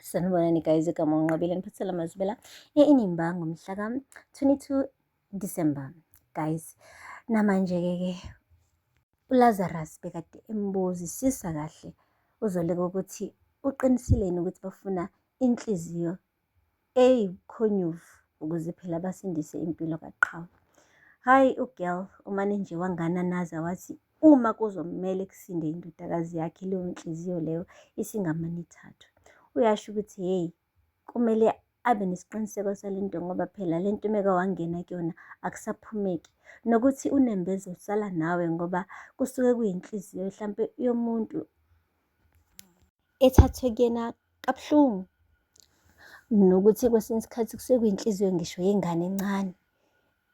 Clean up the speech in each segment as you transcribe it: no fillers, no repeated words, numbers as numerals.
Sanibonani guys, igama uNqobile niphathela amazwibela e-Inimba ngomhla ka-22 December. Guys, namanje-ke ke uLazarus bekade embuzisisa kahle uZoleka ukuthi uqinisile yini ukuthi bafuna inhliziyo eyikhonyovu ukuze phela basindise impilo kaQhawe. Hhayi u-girl umane nje wangananaza wathi uma kuzomele kusinde indodakazi yakhe leyo nhliziyo leyo isingamane ithathwe. Uyasho ukuthi hheyi kumele abe nesiqiniseko salento ngoba phela lento meke wangena kuyona akusaphumeki. Nokuthi unembeza usala nawe ngoba kusuke kuyinhliziyo hlampe yomuntu ethathwe kuyena kabuhlungu. Nokuthi kwesinye isikhathi kusuke kuyinhliziyo ngisho yengane encane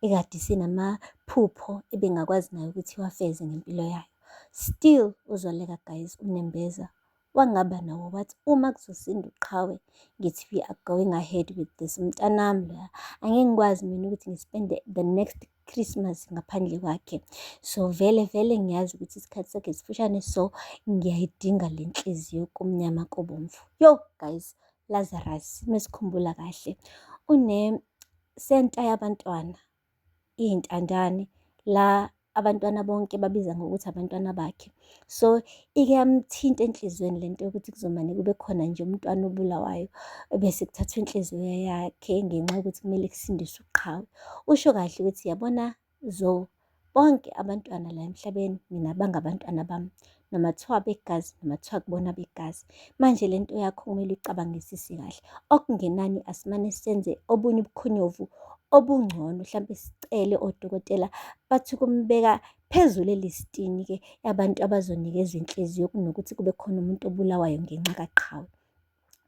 ekade isinamaphupho ebengakwazi nayo ukuthi iwafeze ngempilo yayo. Still uZoleka guys unembeza wangaba nawo wathi uma kuzosinda uQhawe ngithi we are going ahead with this mntanami loya angeke ngikwazi mina ukuthi ngi-spende the next Christmas ngaphandle kwakhe. So vele vele ngiyazi ukuthi isikhathi sakhe sifushane so ngiyayidinga le nhliziyo kumnyama kobomvu. Yo guys, Lazarus mesikhumbula kahle une-centre yabantwana iy'ntandane la abantwana bonke babiza ngokuthi abantwana bakhe. So ike yamthinta enhliziyweni lento yokuthi kuzomane kube khona nje umntwana obulawayo ebese kuthathwa inhliziyo yakhe ngenxa yokuthi kumele kusindiswe uQhawe. Usho kahle ukuthi yabona zo bonke abantwana la emhlabeni mina bangabantwana bami noma kuthiwa begazi noma kuthiwa kubona begazi. Manje lento yakho kumele uyicabangisise kahle. Okungenani asimane senze obunye ubukhonyovu obungcono hlampe sicele odokotela bathi ukumbeka phezulu elistini-ke yabantu abazonikezwa inhliziyo kunokuthi kube khona umuntu obulawayo ngenxa kaQhawe.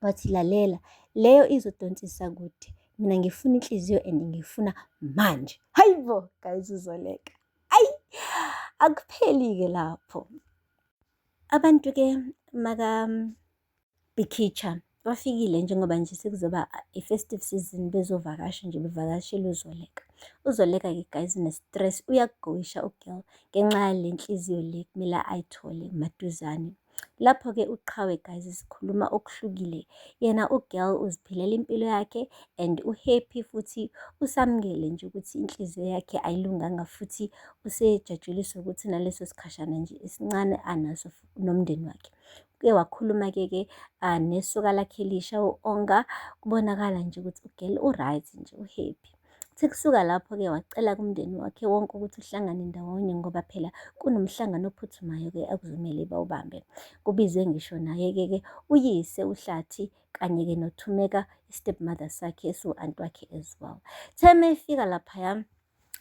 Wathi lalela, leyo izodonsisa kude. Mina ngifuna inhliziyo and ngiyifuna manje. Hayi bo, guys uZoleka. Ayi, akupheli-ke lapho. Abantu-ke maka-Bikitsha bafikile njengoba nje sekuzoba i-festive season bezovakasha nje bevakashela uZoleka. UZoleka-ke guys une-stress uyakugoyisha u-girl ngenxa yale nhliziyo le kumele ayithole maduzane. Lapho-ke uQhawe guys sikhuluma okuhlukile. Yena u-girl uziphilela impilo yakhe and u-happy futhi usamukele nje ukuthi inhliziyo yakhe ayilunganga futhi usejatshuliswa ukuthi naleso sikhashana nje esincane anaso nomndeni wakhe. Uke wakhuluma-ke ke nesoka lakhe elisha u-Onga, kubonakala nje ukuthi u-girl u-right nje u-happy. Kuthe kusuka lapho-ke wacela kumndeni wakhe wonke ukuthi uhlangane ndawonye ngoba phela kunomhlangano ophuthumayo-ke okuzomele bawubambe. Kubizwe ngisho naye-ke ke uyise uHlathi kanye-ke noThumeka i-stepmother sakhe esiwu-anti wakhe as well. Kuthe mefika laphaya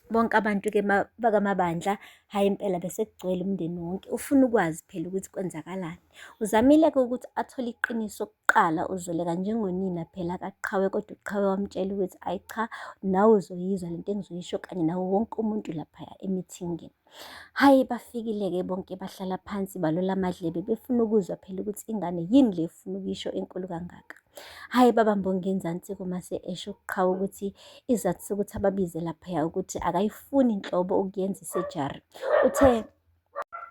bonke abantu-ke bakaMabandla, hhayi impela bese kugcwele umndeni wonke ufuna ukwazi phela ukuthi kwenzakalani. Uzamile-ke ukuthi athole iqiniso kuqala uZoleka njengonina phela kaQhawe kodwa uQhawe wamtshela ukuthi ayi cha nawe uzoyizwa lento engizoyisho kanye nawo wonke umuntu laphaya emithingini. Hhayi bafikile-ke bonke bahlala phansi balola amadlebe befuna ukuzwa phela ukuthi ingane yini le efuna ukuyisho enkulu kangaka. Hhayi babamba ongenzansi-ke uma esho uQhawe ukuthi isizathu sokuthi ababize laphaya ukuthi akayifuni nhlobo ukuyenza isejari. Uthe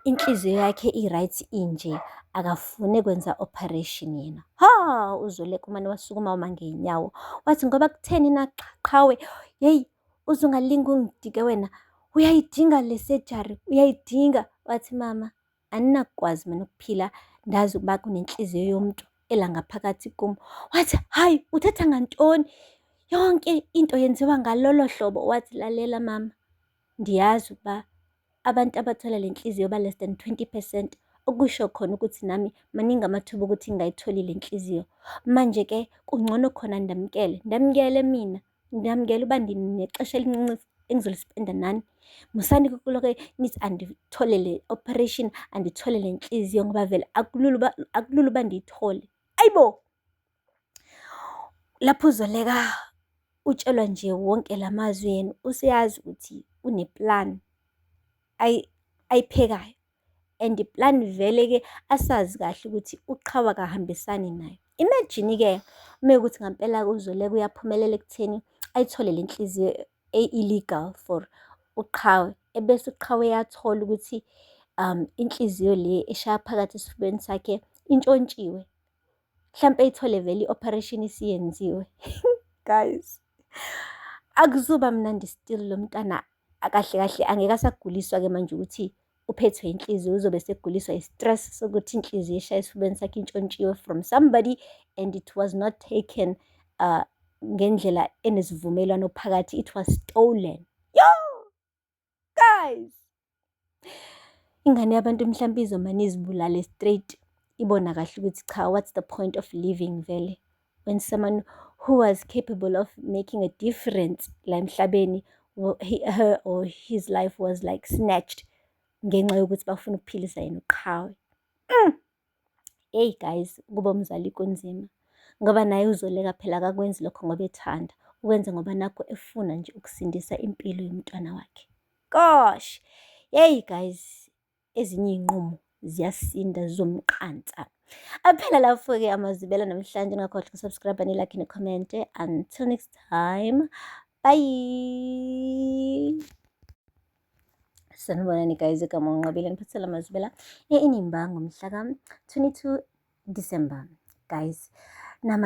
inhliziyo yakhe i-right inje akafune kwenza operation yena. Ha uZoleka umane wasukuma wama ngey'nyawo wathi ngoba kutheni na Qhawe, yeyi uze ungalinge ungidike wena uyayidinga le sejari uyayidinga. Wathi mama aninakukwazi mina ukuphila ndazi ukuba kunenhliziyo yomuntu ela ngaphakathi kum. Wathi hhayi uthetha ngantoni? Yonke into yenziwa ngalolo hlobo. Wathi lalela mama ndiyazi ukuba abantu abathola le nhliziyo ba-less than 20%, okusho khona ukuthi nami maningi amathuba okuthi ngingayitholi le nhliziyo. Manje-ke kungcono khona ndamukele, ndamukele mina, ndamukele uba ndinexesha elincinci engizolispenda nani. Musani kuloke nithi andithole le operation, andithole le nhliziyo ngoba vele akulula uba akulula uba ndiyithole. Ayibo! Lapho uZoleka utshelwa nje wonke la mazwi yena useyazi ukuthi une-plan ayiphekayo and i-plan vele-ke asazi kahle ukuthi uQhawe akahambisani nayo. Imagine-ke uma kuwukuthi ngampela-ke uZoleka uyaphumelela ekutheni ayithole le nhliziyo e-illegal for uQhawe, ebese uQhawe eyathola ukuthi inhliziyo le eshaya phakathi esifubeni sakhe intshontshiwe. Mhlampe eyithole vele i-operation isiyenziwe. Guys, akuzuba mnandi still lo mntana kahle kahle angeke asaguliswa-ke manje ukuthi uphethwe inhliziyo, uzobe seguliswa i-stress sokuthi inhliziyo eshaya esifubeni sakhe intshontshiwe from somebody and it was not taken ngendlela enesivumelwano phakathi, it was stolen. Yo! Guys! Ingane yabantu mhlampe izomane izibulale straight, ibona kahle ukuthi cha, what's the point of living vele when someone who was capable of making a difference la emhlabeni, her or his life was like snatched ngenxa yokuthi bafuna ukuphilisa yena uqhawe. Hey guys, ukuba umzali kunzima ngoba naye uZoleka phela akakwenzi lokho ngoba ethanda, ukwenza ngoba nakhu efuna nje ukusindisa impilo yomntwana wakhe. Gosh, hey guys, ezinye iy'nqumo ziyasinda zizomqansa. Aphela lapho-ke amazwibela namhlanje, ningakhohlwa uku-subscribe, ni-like, ni-comment. Until next time, bye. Sanibonani guys, igama uNqobile, niphathela amazwibela e-Inimba ngomhla ka-22 December. Guys,